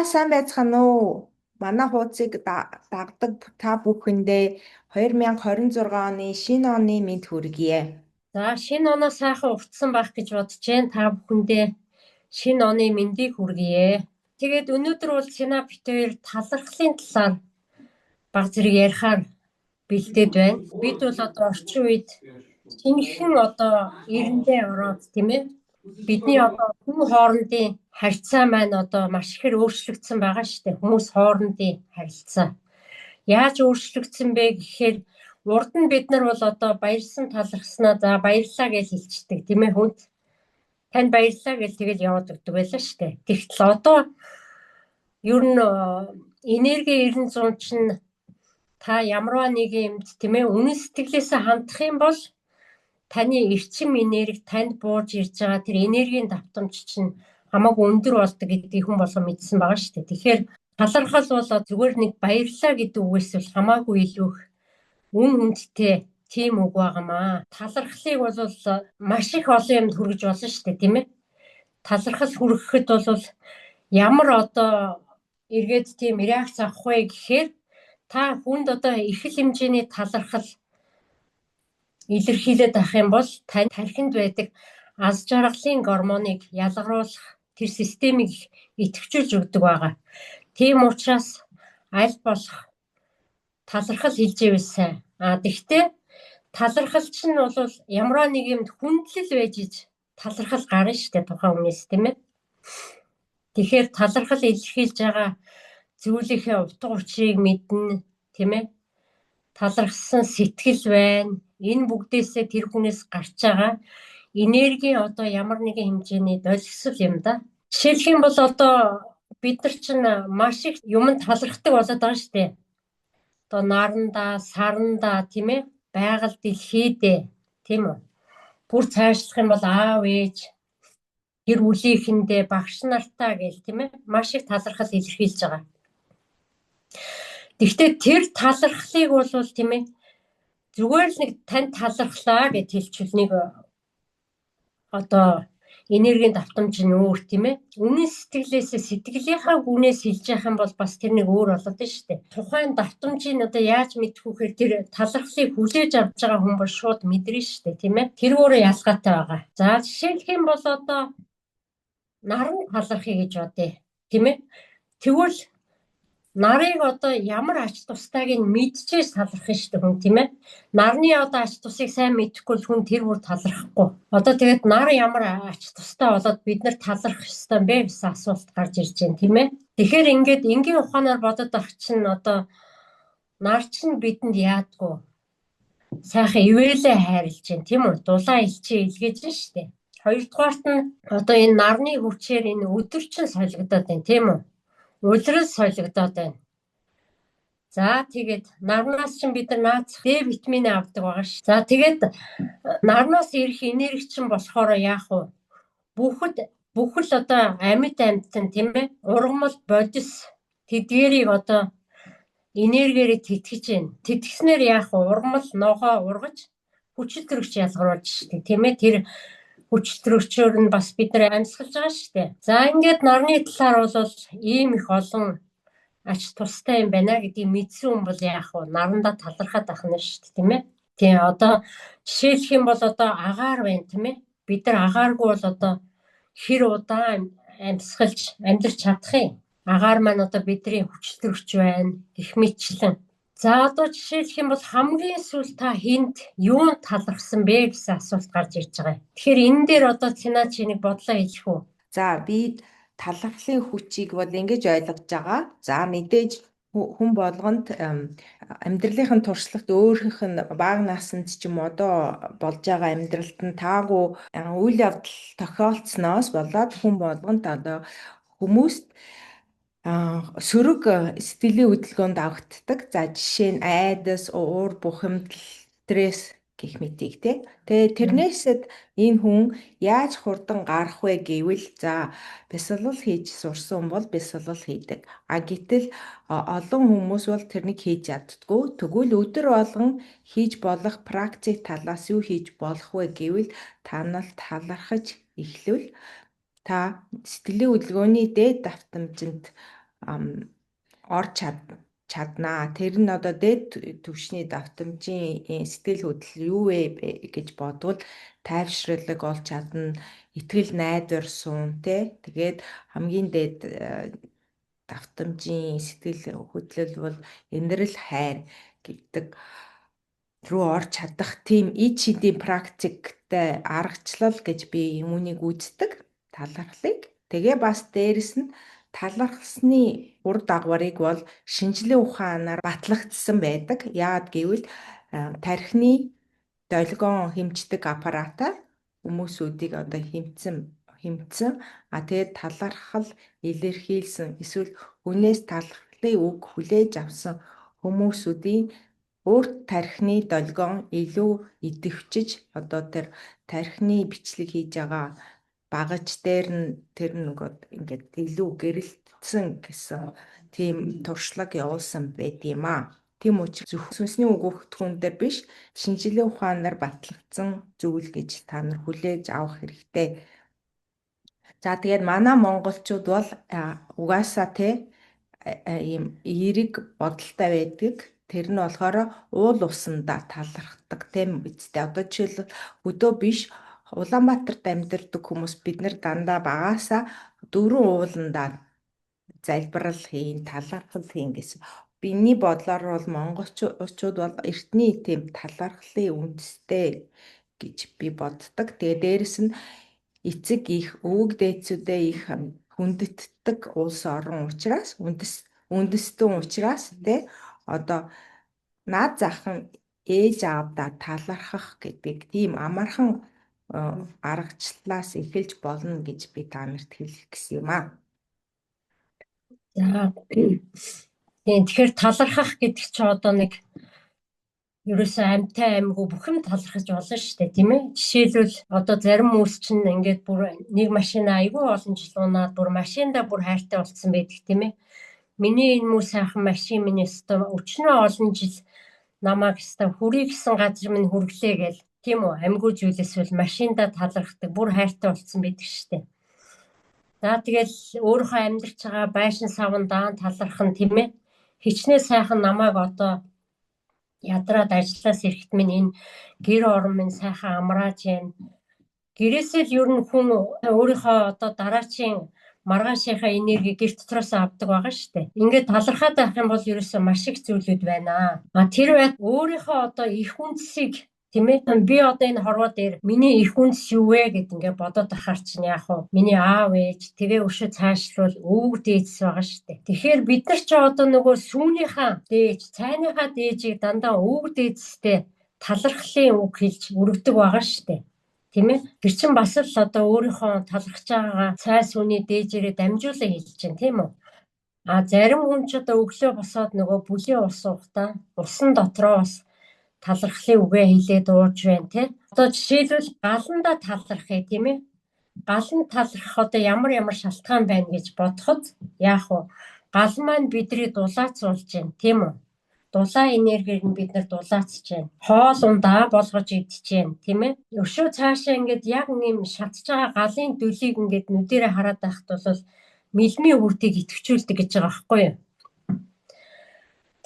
Сайн байцгаана уу? Манай хуудсыг дагдаг та бүхэндээ 2026 оны шинэ оны мэнд хүргье. За, шинэ оноо сайхан уртсан байх гэж бодож байна. Та бүхэндээ шинэ оны мэндийг хүргье. Тэгээд өнөөдөр бол Сина бит хоёр талархлын талаар баг зэрэг ярихаар бэлдээд байна. Бид бол одоо орчин үед шинэхэн одоо эрэндээ ороод, тийм ээ. Бидний одоо хүн хоорондын харьцаа маань одоо маш ихээр өөрчлөгдсөн байгаа шүү дээ. Хүмүүс хоорондын харилцаа. Яаж өөрчлөгдсөн бэ гэхээр урд нь бид нар бол одоо баярлсан талархснаа за баярлаа гэж хэлчихдэг, тийм ээ, хүнд. Танд баярлалаа гэж тэгэл яваад өгдөг байлаа шүү дээ. Тэгтэл одоо ер нь энерги 900 чинь та ямарваа нэг юмд, тийм ээ, үнэн сэтгэлээсээ хандах юм бол таны эрчим энерги, танд бууж ирж байгаа тэр энергийн давтамж чинь хамаагүй өндөр болдог гэдгийг хүн болгон мэдсэн байгаа шүү дээ. Тэгэхээр талархал бол зүгээр нэг баярлалаа гэдэг үгээс бол хамаагүй илүү их үн хүндтэй тийм үг байгаамаа. Талархлыг бол маш их олон юмд хүргэж болно шүү дээ, тийм ээ. Талархал хүргэхэд бол ямар одоо эргээд тийм реакц авах вэ гэхээр та хүнд одоо их л хэмжээний талархал илэрхийлээд авах юм бол тань тархинд байдаг аз жаргалын гормоныг ялгаруулах тэр системийг идэвхжүүлж өгдөг байгаа. Тийм учраас аль болох талархал хэлж ивэл сайн. А тэгтээ талархал чинь бол ямар нэг юмд хүндлэл байж иж талархал гарна шүү дээ тухайн хүнээс, тийм ээ. Тэгэхээр талархал илэрхийлж байгаа зүйлийнхээ утга учирыг мэднэ, тийм ээ. Талархсан сэтгэл байна. Энэ бүгдээсээ тэр хүнээс гарч байгаа энергийн одоо ямар нэгэн хэмжээний долгисол юм да. Жишээлх юм бол одоо бид нар чинь маш их юмд талархдаг болоод байгаа шүү дээ. Одоо нарандаа, сарандаа, тийм ээ, байгаль дэлхийдээ, тийм үү? Бүр цаашлах юм бол аав ээж, гэр бүлийнхэндээ, багш нартаа гэл, тийм ээ, маш их талархал илэрхийлж байгаа. Гэхдээ тэр талархлыг бол, тийм ээ, зүгээр л нэг танд талархлаа гэж хэлчихвэл нэг одоо энергийн давтамж нь өөр, тийм ээ. Үнэн сэтгэлээсээ, сэтгэлийнхаа гүнээс хэлж яах юм бол бас тэр нэг өөр болоод нь шүү дээ. Тухайн давтамжийг одоо яаж мэдэх вэ гэхээр тэр талархлыг хүлээж авч байгаа хүн бол шууд мэдэрнэ шүү дээ, тийм ээ. Тэр өөрөө ялгаатай байгаа. За, жишээлх юм бол одоо наран талархъя гэж бодъё, тийм ээ. Тэгвэл нарыг одоо ямар ач тустайг нь мэдчихээж талархах шүү дээ хүн, тийм ээ. Нарны одоо ач тусыг сайн мэдэхгүй бол хүн тэр бүр талархахгүй. Одоо тэгээд нар ямар ач тустай болоод бид нар талархах ёстой юм бэ гэсэн асуулт гарч ирж байна, тийм ээ. Тэгэхээр ингээд энгийн ухаанаар бодод авах чинь одоо нар чинь бидэнд яадгүй сайхан ивэлээ хайрлаж байна, тийм үү? Дулаан элчээ илгээж байна шүү дээ. Хоёрдугаарт нь одоо энэ нарны хүчээр энэ өдөр чинь солигдоод байна, тийм үү? Улирал солигдоод байна. За, тэгээд нарнаас чинь бид нар наацх Д витамин авдаг байгаа ш. За, тэгээд нарнаас ирэх энерги чинь болохоор яах вэ? Бүхэл бүхэл одоо амьд амьтан, тийм ээ, ургамал, бодис тэдгэрийг одоо энергиэрээ тэтгэж байна. Тэтгэснээр яах вэ? Ургамал ногоо ургаж хүчил төрөгч ялгаруулж штэ, тийм ээ. Тэр хүчил төрөгчөөр нь бас бид нар амьсгалж байгаа шүү дээ. За, ингээд нарны талаар бол ийм их олон ач тустай юм байна гэдгийг мэдсэн хүн бол яах вэ? Нарандаа талархаад ах нь шүү дээ, тийм ээ. Тийм, одоо жишээлх юм бол одоо агаар байна, тийм ээ. Бид нар агааргүй бол одоо хэр удаан амьсгалж амьдарч чадах юм? Агаар маань одоо бидний хүчил төрөгч байна гэх мэтчлэн. За, одоо жишээлх юм бол хамгийн сүүл та хэнд юунд талархсан бэ гэсэн асуулт гарч ирж байгаа юм. Тэгэхээр энэ дээр одоо Цина чи нэг бодлоо хэлэх үү? За, би талархлын хүчийг бол ингэж ойлгож байгаа. За, мэдээж хүн болгонд амьдралынх нь туршлагт өөрийнх нь бага наснд ч юм уу одоо болж байгаа амьдралд нь таагүй үйл явдал тохиолдсоноос болоод хүн болгонд одоо хүмүүст сөрөг сэтгэлийн хөдөлгөөнд авагддаг. За, жишээ нь айдас, уур бухимдал, стресс гэх мэтийг, тий. Тэгээ тэрнээсээ энэ хүн яаж хурдан гарах вэ гэвэл за бясалгал хийж сурсан бол бясалгал хийдэг. А гэтэл олон хүмүүс бол тэрнийг хийж чаддаггүй. Тэгвэл өдөр болгон хийж болох практик талаас юу хийж болох вэ гэвэл та нар талархаж эхлвэл та сэтгэлийн хөдөлгөөний дээд давтамжинд орж чаднаа. Тэр нь одоо дээд түвшний давтамжийн сэтгэл хөдлөл юу вэ гэж бодвол тайвшруулаг олж чадна, итгэл найдвар суун тэ. Тэгээд хамгийн дээд давтамжийн сэтгэл хөдлөл бол энэрэл хайр гэдэг рүү орж чадах тийм ид шидийн практиктэй аргачлал гэж би үүнийг үздэг талархлыг. Тэгээ бас дээрэс нь талархсны ур дагаврыг бол шинжлэх ухаанаар батлагдсан байдаг. Яагаад гэвэл тархины долгион хэмждэг аппаратаар хүмүүсүүдийг одоо хэмжсэн. А тэгээд талархал илэрхийлсэн эсвэл хүнээс талархлын үг хүлээж авсан хүмүүсүүдийн өөр тархины долгион илүү идэвхжиж одоо тэр тархины бичлэг хийж байгаа багаж дээр нь тэр нөгөө ингээд илүү гэрэлтсэн гэсэн тийм туршлага явуулсан байт юм аа. Тийм учраас зөвхөн сүнсний өгөгдхүүн дээр биш, шинжлэх ухаанаар батлагдсан зүйл гэж та нар хүлээж авах хэрэгтэй. За, тэгээд манай монголчууд бол угаасаа те ийм эерэг бодолтой байдаг. Тэр нь болохоор уул усандаа талархдаг, тийм үстэй. Одоо жишээлбэл, хөдөө биш, Улаанбаатарт амьдардаг хүмүүс бид нар дандаа багаасаа дөрвөн ууландаа залбирал хийн, талархал хийн гэсэн. Биний бодлоор бол монголчууд бол эртний тийм талархлын үндэстэй гэж би боддог. Тэгээ дээрэс нь эцэг их, өвөг дээдсүүдээ их хүндэтдэг улс орон учраас, үндэстэн учраас те, одоо наад захын ээж аавдаа талархах гэдэг тийм амархан аргачлалаас эхэлж болно гэж би та нарт хэлэх гэсэн юм аа. За. Тийм, тэгэхээр талархах гэдэг чинь одоо нэг ерөөсөө амьтай амьгүй бүх юм талархаж болно шүү дээ, тийм ээ. Жишээлбэл, одоо зарим хүмүүс чинь ингээд бүр нэг машина айгүй олон жил унаад бүр машиндаа бүр хайртай болцсон байдаг, тийм ээ. Миний энэ мүү сайхан машин минь өстой өчнөө олон жил намайг өстой хүрье гэсэн газар минь хүргэлээ гэл, тийм үү? Амьгүй зүйлээс бол машиндаа талархдаг, бүр хайртай болцсон байдаг шүү дээ. За, тэгэл өөрийнхөө амьдарч байгаа байшин савн даан талархах нь, тийм ээ. Хичнээн сайхан намайг одоо ядраад ажиллаас ирэхэд минь энэ гэр орон минь сайхан амрааж байна. Гэрээсээ л ер нь хүн өөрийнхөө одоо дараачийн маргаашийнхаа энерги гэр дотроос авдаг байгаа шүү дээ. Ингээд талархаад байх юм бол ерөөсөө маш их зүйлүүд байна. А тэр байт өөрийнхөө одоо их үндэсийг, тийм ээ, би одоо энэ хорвоо дээр миний их үндэс юу вэ гэд ингээд бодоод ахаар чинь яах вэ? Миний аав ээж, тэгээ өшөө цаашлуул өвөг дээдс байгаа шүү дээ. Тэгэхээр бид нар ч одоо нөгөө сүүнийхээ дээж, цайныхаа дээжийг дандаа өвөг дээдстэй талархлын үг хэлж өргөдөг байгаа шүү дээ. Тийм ээ? Тэр чинь бас л одоо өөрийнхөө талархаж байгаа цай сүүний дээжээрээ дамжуулан хэлж чинь, тийм үү? А зарим хүн ч одоо өглөө босоод нөгөө бүлийн ус уухдаа усан дотроо бас талархлын үгээ хэлээд ууж байна, тий. Одоо жишээлбэл, галандаа талархъя, тийм ээ. Галанд талархах одоо ямар ямар шалтгаан байна гэж бодоход яах вэ? Гал маань бидний дулаацуулж байна, тийм үү? Дулаан энергиэр нь бид нар дулаацж байна. Хоол ундаа болгож идэж байна, тийм ээ. Өшөө цаашаа ингээд яг нэм шатж байгаа галын дүлийг ингээд нүдэрээ хараад байхад бол мэлмийн үрдийг идэвхжүүлдэг гэж байгаа байхгүй юу?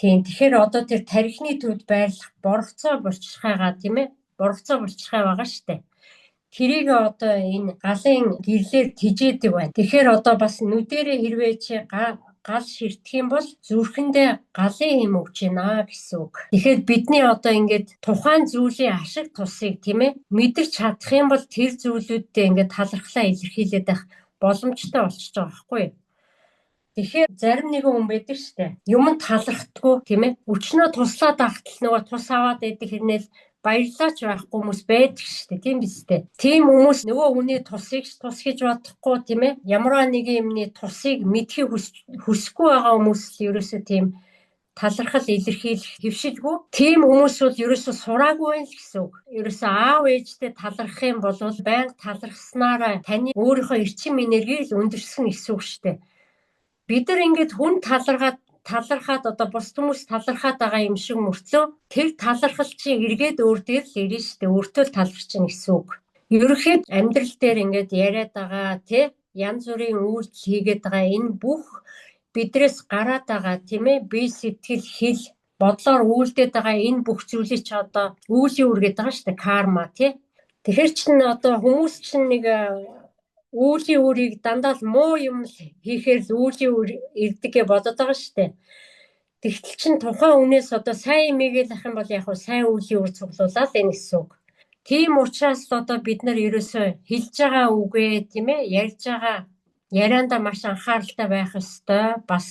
Тийм. Тэгэхээр одоо тэр тархины төвд байрлах боргоцоо булчирхайгаа, тийм ээ. Боргоцоо булчирхай байгаа штэ. Тэрийг одоо энэ галын гэрлээр тэжээдэг байна. Тэгэхээр одоо бас нүдэрээ хэрвээ чи гал ширтэх юм бол зүрхэндээ галын эм өгч байна гэсэн үг. Тэгэхээр бидний одоо ингээд тухайн зүйлийн ашиг тусыг, тийм ээ, мэдэрч чадах юм бол тэр зүйлүүддээ ингээд талархлаа илэрхийлээд байх боломжтой болчихж байгаа байхгүй юу? Тэгэхээр зарим нэгэн хүн байдаг штэ. Юм талархдаггүй, тийм ээ. Өчнөө туслаад ахтал нөгөө тус аваад байдаг хэрнээл баярлаач байхгүй хүмүүс байдаг штэ, тийм биз дээ. Тийм хүмүүс нөгөө хүний тусыг тус гэж бодохгүй, тийм ээ. Ямар нэгэн юмны тусыг мэдхийг хүсэхгүй байгаа хүмүүс л ерөөсөө тийм талархал илэрхийлэх хэвшилгүй. Тийм хүмүүс бол ерөөсөө сураагүй байх л гэсэн үг. Ерөөсөө аав ээжтэй талархах юм бол байнга талархснараа таны өөрийнхөө эрчим энергийг л өндөрсөн гэсэн үг штэ. Бид нар ингээд хүн талархаад талархаад одоо бус хүмүүс талархаад байгаа юм шиг мөртлөө тэр талархал чинь эргээд өөр дээр л ирнэ штэ, өөртөө л таларч чинь гэсэн үг. Ерөнхийд амьдрал дээр ингээд яриад байгаа, тий, янз бүрийн үйлдэл хийгээд байгаа энэ бүх Бидрээс гараад байгаа, тийм ээ, бие сэтгэл хэл бодлоор үйлдээд байгаа энэ бүх зүйлийг чи одоо үүлийн үр гэдэг байгаа шүү дээ, карма тий. Тэгэхээр чин одоо хүмүүс чинь нэг үүлийн үрийг дандаа л муу юм л хийхээр л үүлийн үр ирдэг гэж бодод байгаа шүү дээ. Тэгтэл чин тухайн үнээс одоо сайн юм хийгээл ах юм бол яг хөө сайн үүлийн үр цуглуулаад энэ гэсэн үг. Тийм учраас л одоо бид нар ерөөсөө хэлж байгаа үгээ, тийм ээ, ярьж байгаа яриандаа маш анхааралтай байх ёстой. Бас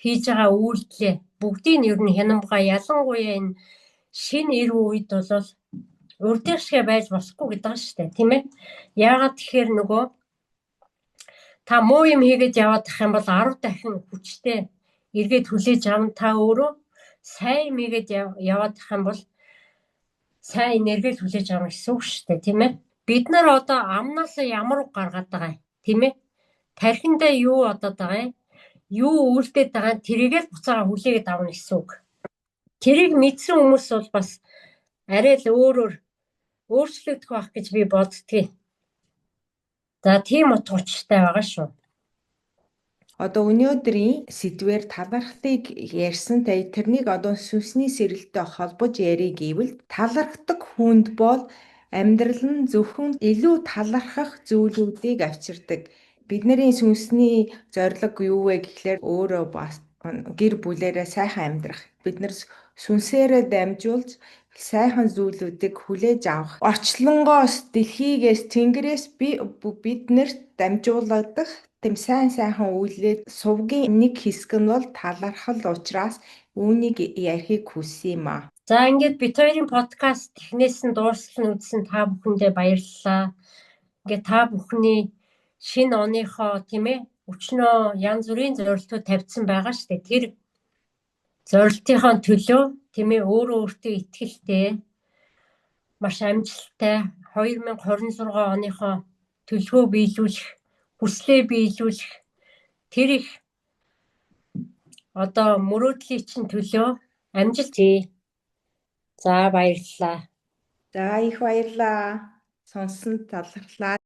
хийж байгаа үйлдэлээ бүгдийг нь ер нь хянамгаа, ялангуяа энэ шинэ эр үед бол урдын шигэ байж болохгүй гэдэг байгаа шүү дээ, тийм ээ. Яагаад тэгэхээр нөгөө та муу юм хийгээд яваад ах юм бол 10 дахин хүчтэй эргээд хүлээж авна. Та өөрөө сайн юм хийгээд яваад ах юм бол сайн энергиг хүлээж авна гэсэн үг шүү дээ, тийм ээ. Бид нар одоо амнаас ямар үг гаргаад байгаа юм, тийм ээ. Тархиндаа юу бодоод байгаа юм, юу үйлдээд байгаа юм, тэрийг л буцаага хүлээгээд авна гэсэн үг. Тэрийг мэдсэн хүмүүс бол бас арай л өөрөөр өөрчлөгдөх байх гэж би боддгийг. За, тийм утга учиртай байгаа шүү. Одоо өнөөдрийн сэдвээр талархлыг ярьсантай тэрнийг одоо сүнсний сэрэлттэй холбож ярих гэвэл талархдаг хүнд бол амьдрал нь зөвхөн илүү талархах зүйлүүдийг авчирдаг. Бидний сүнсний зорилго юу вэ гэхлээр өөрөө бас гэр бүлээрээ сайхан амьдрах. Бид нар сүнсээрээ дамжуулж сайхан зүйлүүдийг хүлээж авах. Орчлонгоос, дэлхийгээс, тэнгэрээс биднэрт дамжуулагдах тийм сайн сайхан үйлдэл сувгийн нэг хэсэг нь бол талархал учраас үүнийг ярихыг хүссэн юм аа. За, ингээд бид хоёрын подкаст эхнээс нь дуустал нь үзсэн та бүхэндээ баярлалаа. Ингээд та бүхний шинэ оныхоо, тийм ээ, өчнөө янз бүрийн зорилтууд тавьсан байгаа шүү дээ. Тэр зорилтынхоо төлөө, тийм ээ, өөрөө өөртөө итгэлтэй, маш амжилттай 2026 оныхоо төлөвөө биелүүлэх, хүслээ биелүүлэх тэр их одоо мөрөөдлийн чинь төлөө амжилт хий. За, баярлалаа. За, их баярлалаа. Сонсонд талархлаа.